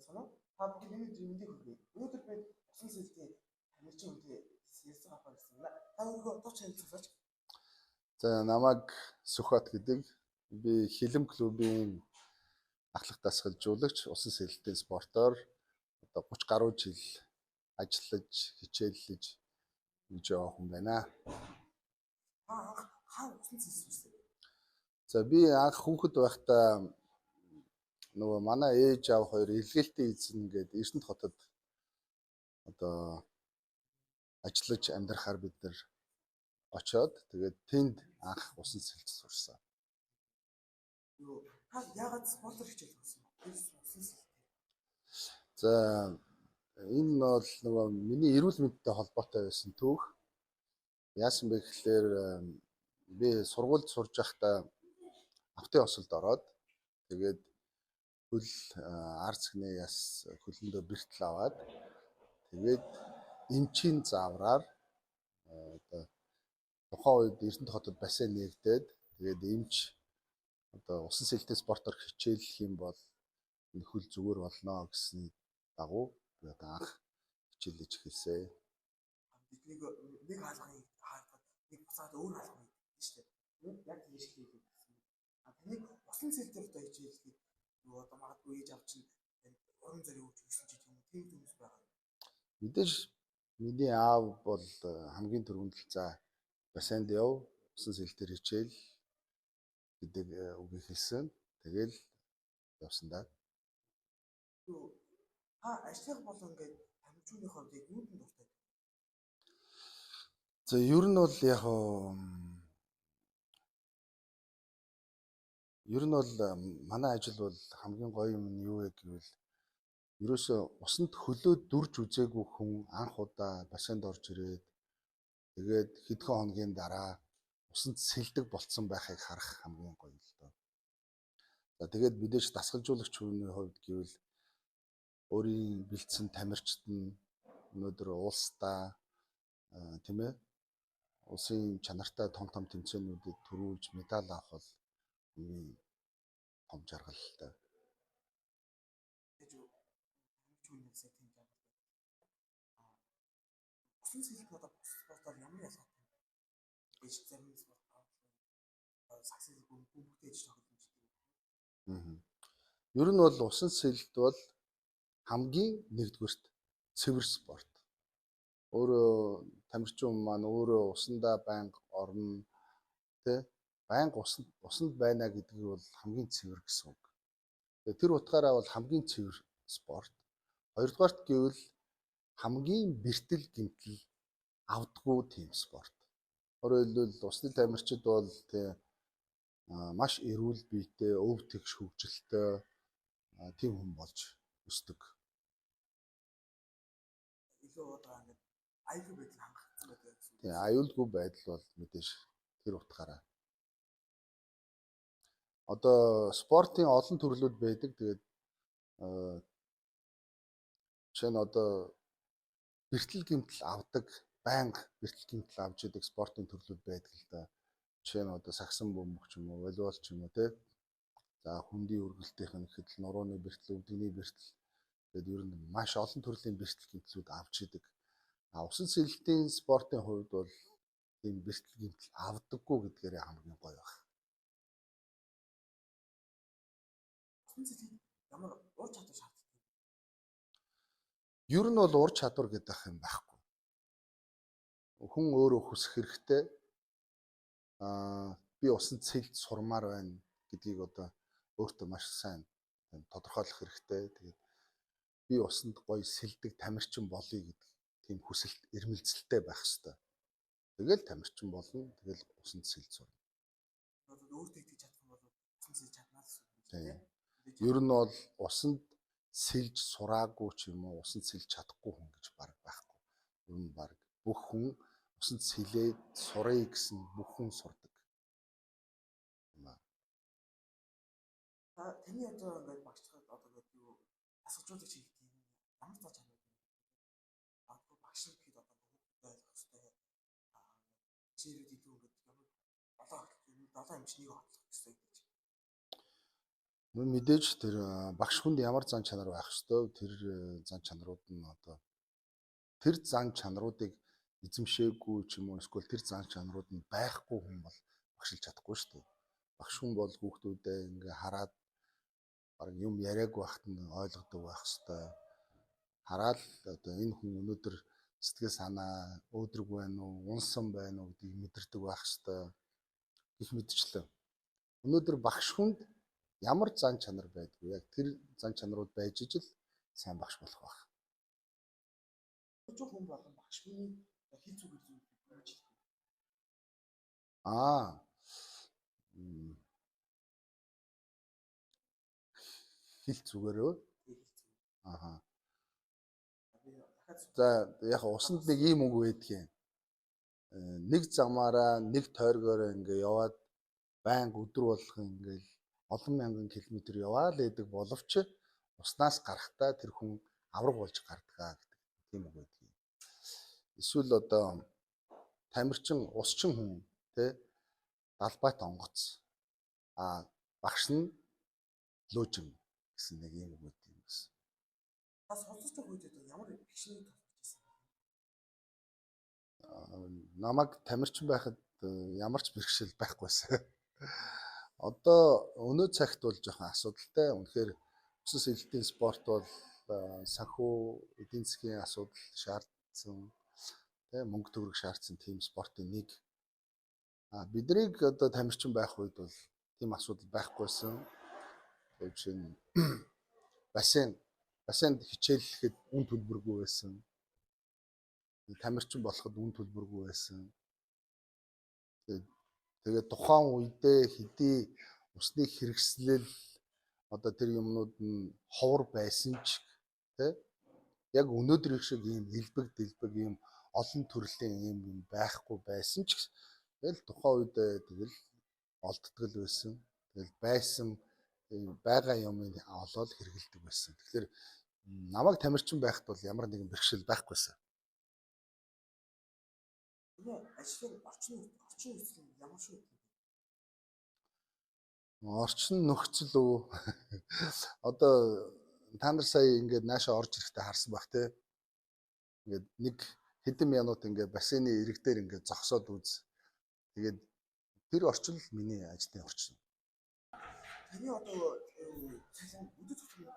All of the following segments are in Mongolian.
Байцгаана уу? Та бүхэн энэ өдрийн мэндийг хүргэе. Өнөөдөр бид усан сэлтийн тамирчин хүнтэй ярилцлага авахар ирсэн байна. Та өөрийгөө товч танилцуулаач. За, намайг Сүхбат гэдэг. Би Хилэм клубын ахлах дасгалжуулагч, усан сэлэлтийн спортоор одоо 30 гаруй жил ажиллаж, хичээллэж ингэж яваа хүн байна. Та анх хаана усан сэлс сурсан бэ? За, би анх хүүхэд байхдаа нөгөө манай ээж аав хоёр илгээлтийн эзэн гээд Эрдэнэт хотод одоо ажиллаж амьдрахаар бид нар очоод, тэгээд тэнд анх усан сэлж сурсан. Юу, та яагаад спортоор хичээл өгсөн бэ? Тэр усан сэлтээр. За, энэ бол нөгөө миний эрүүл мэндтэй холбоотой байсан түүх. Яасан бэ гэхлээр би сургуульд сурж байхдаа автын осолд ороод, тэгээд хөл ар цэгний яс хөлөндөө бэртэл аваад, тэгээд эмчийн заавраар одоо тухайн үед Эрдэнэт хотод бассейн нээгдээд, тэгээд эмч одоо усан сэлэлтийн спортоор хичээллэх юм бол энэ хөл зүгээр болно гэсний дагуу би одоо анх хичээллэж эхэлсэн. Бид нэг хаалганы хаалгад нэг буцаад өөр хаалганы гэдэг шүү дээ. Яг тийм шиг хэлээд байсан. А таныг усан сэлтээр одоо хичээллэхэд юу одоо магадгүй ээж аав чинь танд урам зориг өгч өгсөн ч гэдэг юм уу, тийм хүмүүс байгаа юм. Мэдээж миний аав бол хамгийн түрүүнд л за бассейнд яв, усан сэлэлтээр хичээл гэдэг үгийг хэлсэн. Тэгэл явсан да. Юу, та ажлынх болон ингээд тамирчууны хувьд яг юунд нь дуртай? За, ер нь бол яг ер нь бол манай ажил бол хамгийн гоё юм нь юу вэ гэвэл ерөөсөө усанд хөлөө дүрж үзээгүй хүн анх удаа бассейнд орж ирээд, тэгээд хэдхэн хоногийн дараа усанд сэлдэг болцсон байхыг харах хамгийн гоё л доо. За, тэгээд мэдээж дасгалжуулагч хүний хувьд гэвэл өөрийн бэлдсэн тамирчид нь өнөөдөр улсдаа, тийм ээ, улсын чанартай том том тэмцээнүүдэд түрүүлж медаль авах бол хамгийн том жаргал л доо. Тэгэж тамирчууны тийм жаргал. А усан сэлэлт нь одоо бус спортоор ямар ялгаатай вэ? Гэж зарим спорт сагсан бөмбөгтэй ээж тоглож гэдэг. Ер нь бол усан сэлэлт бол хамгийн нэгдүгээрт цэвэр спорт. Өөрөө тамирчин маань өөрөө усандаа байнга орно, тэ, байнга усанд байна гэдэг нь бол хамгийн цэвэр гэсэн үг. Тэгээд тэр утгаараа бол хамгийн цэвэр спорт. Хоёрдугаарт гэвэл хамгийн бэртэл гэмтэл авдаггүй тийм спорт. Өөрөөр хэлбэл усны тамирчид бол тэ маш эрүүл биетэй, өв тэгш хөгжилтэй тийм хүн болж өсдөг. Илүү одоо ингээд аюулгүй байдал хангагдсан байдаг гэсэн. Тийм, аюулгүй байдал бол мэдээж тэр утгаараа. Одоо спортын олон төрлүүд байдаг. Тэгээд жишээ нь одоо бэртэл гэмтэл авдаг, байнга бэртэл гэмтэл авч идэг спортын төрлүүд байдаг л да. Жишээ нь одоо сагсан бөмбөг ч юм уу, волейбол ч юм уу, те. За, хөндийн өргөлтийнх нь гэхэд л нурууны бэртэл, өвдөгний бэртэл тэгээд ер нь маш олон төрлийн бэртэл гэмтлүүд авч идэг. А усан сэлэлтийн спортын хувьд бол тийм бэртэл гэмтэл авдаггүй гэдгээрээ хамгийн гоё байх. Усан сэлэлт ямар ур чадвар шаарддаг вэ? Ер нь бол ур чадвар гэдэг юм байхгүй. Хүн өөрөө хүсэх хэрэгтэй. Би усан сэлд сурмаар байна гэдгийг одоо өөртөө маш сайн тодорхойлох хэрэгтэй. Тэгээд би усанд гоё сэлдэг тамирчин болъё гэдэг тийм хүсэлт, эрмэлзэлтэй байх ёстой. Тэгэл тамирчин болно. Тэгэл усанд сэлж сурна. Одоо өөртөө итгэж чадах юм бол усан сэлж чадна л гэсэн үг Тийм. тийм. Ер нь бол усанд сэлж сураагүй ч юм уу, усанд сэлж чадахгүй хүн гэж бараг байхгүй. Ер нь бараг бүх хүн усанд сэлээд суръя гэсэн бүх хүн сурдаг. Та таны одоо ингээд багшлахад одоо ингээд юу дасгалжуулагч хийх юм ямар зар чанар вэ? Магадгүй багш нар гэхэд одоо хүүхдэд ойлгох ёстой. Жишээлбэл илүү ингээд ямар 7 эмчнийг хотлох гэсэн гэж. Мэдээж тэр багш хүнд ямар зан чанар байх ёстой, тэр зан чанарууд нь одоо тэр зан чанаруудыг эзэмшээгүй ч юм уу эсвэл тэр зан чанарууд нь байхгүй хүн бол багшилж чадахгүй шүү дээ. Багш хүн бол хүүхдүүдээ ингээ хараад бараг юм яриаг байхад нь ойлгодог байх ёстой. Хараад одоо энэ хүн өнөөдөр сэтгэл санаа өөдрөг байна уу, унсан байна уу гэдгийг мэдэрдэг байх ёстой гэх мэтчлэн. Өнөөдөр багш хүнд ямар зан чанар байдгүй, яг тэр зан чанарууд байж ижил сайн багш болох байх. Хүн болон багш хүний хэл зүгээр зүйл гэж хэлэх. Хэл зүгээрөө. Аха. За яг усанд нэг ийм үг байдгийн. Нэг замаараа нэг тойргоороо ингээ яваад байнга өдөр болгон ингээл олон мянган километр яваал байдаг боловч уснаас гарахдаа тэр хүн авраг болж гардгаа гэдэг тийм үг байдаг. Эсвэл одоо тамирчин усчин хүн тэ далбайт онгоц, а багш нь лүүжин гэсэн нэг ийм үг байдаг юм байна. Та сонсож байгаа үед ямар бэгшнийг толгож байсан бэ? Намайг тамирчин байхад ямар ч бэрхшээл байхгүй байсан. Одоо өнөө цагт бол жоохон асуудалтай. Үнэхээр усан сэлэлтийн спорт бол санхүү эдийн засгийн асуудал шаардсан, тэ мөнгө төгрөг шаардсан тийм спортын нэг. А биднийг одоо тамирчин байх үед бол тийм асуудал байхгүйсэн. Жишээ нь бассейнд хичээллэхэд үн төлбөргүй байсан. Тамирчин болоход үн төлбөргүй байсан. Тэгээд тухайн үедээ хэдий усны хэрэгслэл одоо тэр юмнууд нь ховор байсан ч тэ яг өнөөдрийн шиг ийм элбэг дэлбэг ийм олон төрлийн ийм юм байхгүй байсан ч тэгэл тухайн үедээ тэгэл олддог л байсан. Тэгэл байсан байгаа юмыг олоод хэрэгэлдэг байсан. Тэгэхээр намайг тамирчин байхад бол ямар нэгэн бэрхшээл байхгүйсэн. Энэ ажлын орчин нөхцөл нь ямар шүү? Орчин нөхцөл үү? Одоо та нар сая ингээд наашаа орж ирэхдээ харсан бах те. Ингээд нэг хэдэн минут ингээд бассейны эрэг дээр ингээд зогсоод үз. Тэгээд тэр орчин л миний ажлын орчин. Таны одоо цалин өдөр тутмын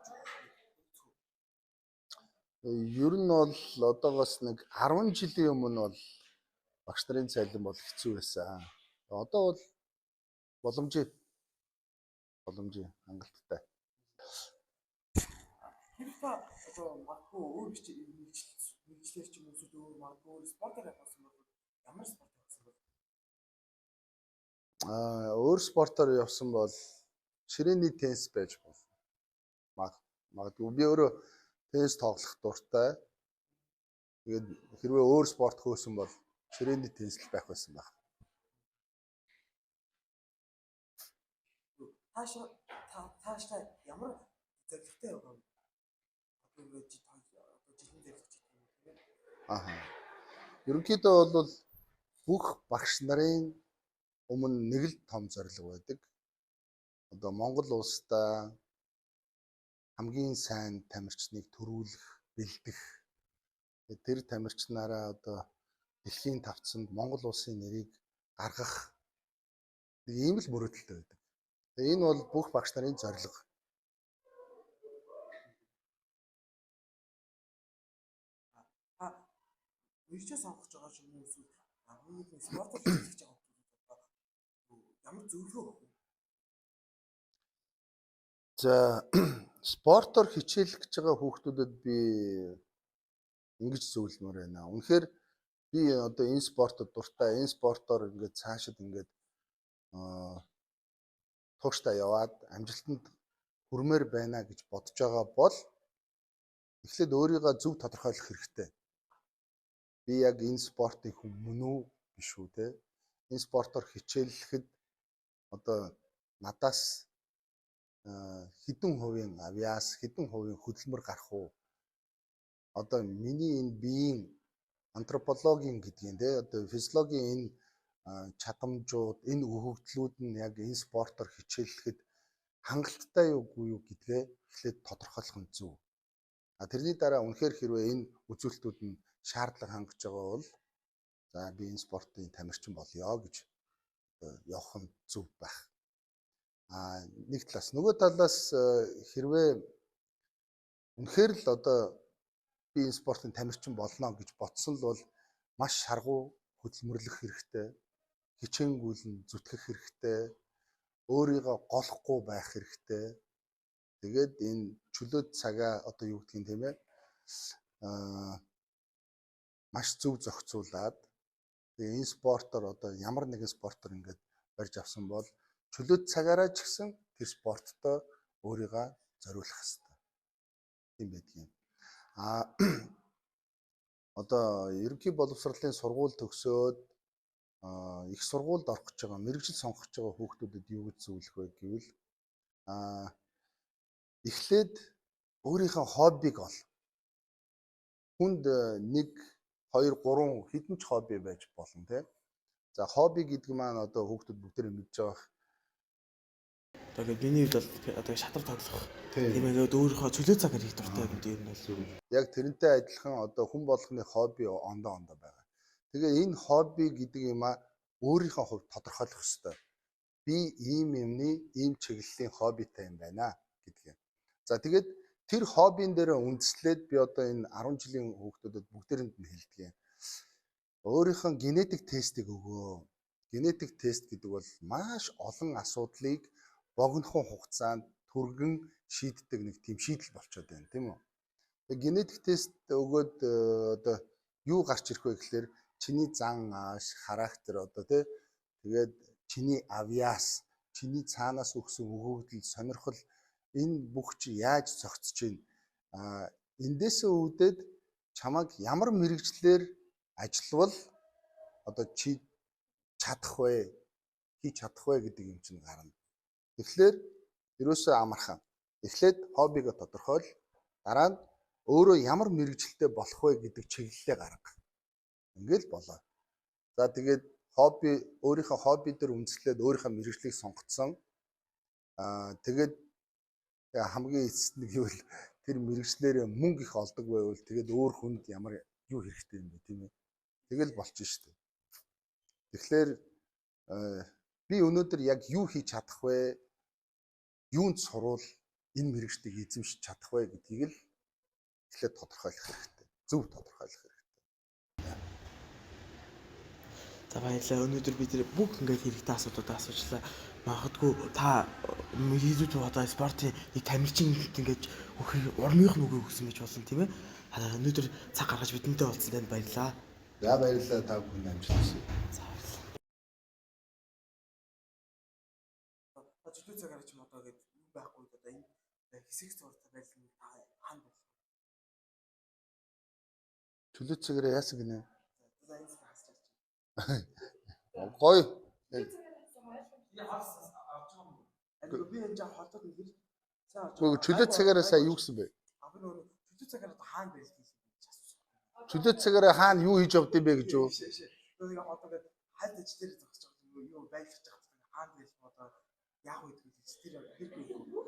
ер нь бол одоогоос нэг 10 жилийн өмнө бол багш нарын цалин бол хэцүү байсан. Одоо бол боломжийн хангалттай. Тэр та одоо магадгүй өөр мэргэжлээр ч юм уу эсвэл өөр магадгүй өөр спортоор явсан бол ямар спорт явсан бол? Өөр спортоор явсан бол ширээний теннис байж болно. Магадгүй би өөрөө теннис тоглох дуртай. Тэгээд хэрвээ өөр спорт хөөсөн бол ширээний теннис л байх байсан байх. Таашаа ямар зорилготой явах вэ? Одоо ингээд жилийн зорилго ч гэдэг юм тийм ээ. Аха. Ерөнхийдөө бол бүх багш нарын өмнө нэг л том зорилго байдаг. Одоо Монгол улсдаа хамгийн сайн тамирчныг төрүүлэх, бэлдэх. Тэр тамирчнаараа одоо дэлхийн тавцанд Монгол улсын нэрийг гаргах нэг ийм л мөрөөдөлтэй байдаг. Тэгээ энэ бол бүх багш нарын зорилго. Та мэргэжээ сонгож байгаа ч юм уу эсвэл нэг спортоор хичээлж байгаа хүмүүс ямар зөвлөгөө өгөх вэ? За спортоор хичээлэх гэж байгаа хүүхдүүдэд би ингэж зөвлөмөр байна. Үнэхээр би одоо энэ спортод дуртай, энэ спортоор ингээд цаашид ингээд тууштай яваад амжилтанд хүрмээр байна гэж бодож байгаа бол эхлээд өөрийгөө зөв тодорхойлох хэрэгтэй. Би яг энэ спортын хүн мөн үү биш үү те? Энэ спортоор хичээллэхэд одоо надаас хэдэн хувийн авиас, хэдэн хувийн хөдөлмөр гарах уу? Одоо миний энэ биеийн антропологийн гэдгийг те одоо физиологийн энэ чадамжууд, энэ өгөгдлүүд нь яг энэ спортоор хичээллэхэд Хангалттай юу үгүй юу гэдгээ эхлээд тодорхойлох нь зөв. А тэрний дараа үнэхээр хэрвээ энэ үзүүлэлтүүд нь шаардлага хангаж байгаа бол за би энэ спортын тамирчин болёо гэж явах нь зөв байх. А нэг талаас, нөгөө талаас хэрвээ үнэхээр л одоо би энэ спортын тамирчин болно гэж бодсон л бол маш шаргуу хөдөлмөрлөх хэрэгтэй, хичээнгүйлэн зүтгэх хэрэгтэй, өөрийгөө голохгүй байх хэрэгтэй. Тэгээд энэ чөлөөт цагаа одоо юу гэдгийг, тийм ээ, маш зөв зохицуулаад, тэгээ энэ спортоор одоо ямар нэгэн спортоор ингээд барьж авсан бол чөлөөт цагаараа ч гэсэн тэр спорттой өөрийгөө зориулах хэрэгтэй. Тийм байдаг юм. А одоо ерөнхий боловсролын сургууль төгсөөд их сургуульд орох гэж байгаа, мэргэжил сонгох гэж байгаа хүүхдүүдэд юу гэж зөвлөх вэ гэвэл эхлээд өөрийнхөө хоббиг ол. Хүнд 1 2 3 хэдэн ч хобби байж болно, тий. За, хобби гэдэг маань одоо хүүхдүүд бүгдээрээ мэдж байгаа. Одоо миний хувьд бол одоо шатар тоглох, тийм ээ, өөрийнхөө чөлөө цагаар хийх дуртай юм ер нь бол. Яг тэрнтэй адилхан одоо хүн болгоны хобби ондоо ондоо байгаа. Тэгээ энэ хобби гэдэг юм а өөрийнхөө хувьд тодорхойлох ёстой. Би ийм юмны, ийм чиглэлийн хоббитай юм байна гэдэг юм. За, тэгээд тэр хоббин дээр үндэслээд би одоо энэ 10 жилийн хүүхдүүдэд бүгдээрэнд нь хэлдэг юм. Өөрийнхөө генетик тестийг өгөө. Генетик тест гэдэг бол маш олон асуудлыг богинохон хугацаанд түргэн шийддэг нэг тийм шийдэл болчиход байна, тийм үү? Тэгээ генетик тест өгөөд одоо юу гарч ирэх вэ гэхлээр чиний зан ааш, характер одоо, тий, тэгээд чиний авьяас, чиний цаанаас өгсөн өгөгдөл, сонирхол, энэ бүх чи яаж зохицож байна? А эндээсээ үүдээд чамайг ямар мэргэжлээр ажиллавал одоо чи чадах вэ? Хийж чадах вэ гэдэг юм чинь гарна. Тэгэхээр ерөөсөө амархан. Эхлээд хоббиго тодорхойл, дараа нь өөрөө ямар мэргэжилтэй болох вэ гэдэг чиглэлээ гарга. Ингээл болоо. За, тэгээд хобби, өөрийнхөө хобби дээр үндэслээд өөрийнхөө мэргэжлийг сонгоцсон. Аа, тэгээд хамгийн эцэст нь гэвэл тэр мэргэжлээрээ мөнгө их олдог байвал тэгээд өөр хүнд ямар юу хэрэгтэй юм бэ, тийм ээ. Тэгэл болчих шүү дээ. Тэгэхээр би өнөөдөр яг юу хийж чадах вэ? Юунд сурвал энэ мэргэжлийг эзэмшиж чадах вэ гэдгийг л эхлээд тодорхойлох хэрэгтэй. Зөв тодорхойлох хэрэгтэй. За, баярлалаа. Өнөөдөр бид бүх ингээд хэрэгтэй асуудлуудаа асуучлаа. Магадгүй та ирээдүйд одоо спортын нэг тамирчин ингээд урмынх нь үгээ өгсөн гэж болно, тийм ээ. Өнөөдөр цаг гаргаж бидэнтэй уулзсан танд баярлалаа. За, баярлалаа, та бүхэнд амжилт хүсье. За, баярлалаа. Чөлөө цагаар ч юм одоо гээд юм байхгүй, одоо энэ хэсэг зураг байлна та хаана байх вэ? Чөлөө цагаараа яасан гинэ? За, энэ хэсэг хасч. Гоё. Би энэ жаа холдоод нэг сайн Үгүй, чөлөө цагаараа сая юу гэсэн бэ? Би нөгөө чөлөө цагаар одоо хаана байлгүй гэж асуусан. Чөлөө цагаараа хаана юу хийж явд юм бэ гэж юу? Нөгөө яг одоо гээд хальт аж дээр зогсож байгаа юм юу байлгаж байгаа хаана байх одоо яах вэ гэж тэр хэрэг үгүй.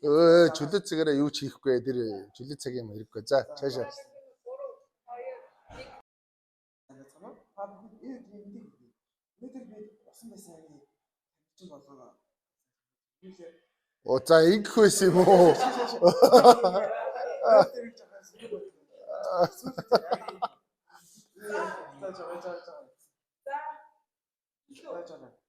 Өө, чөлөө цагаараа юу ч хийхгүй, тэр чөлөө цагийн юм хэрэггүй. За, цаашаа. Та бүхэн энэ өдрийн мэндийг хүргэе. Өнөөдөр би усан байсан анги тамирчин болгоно. Оо, за, ингэх байсан юм уу? Тэр жоохон сэрэг бодлоо. За, за, за, за. За, за.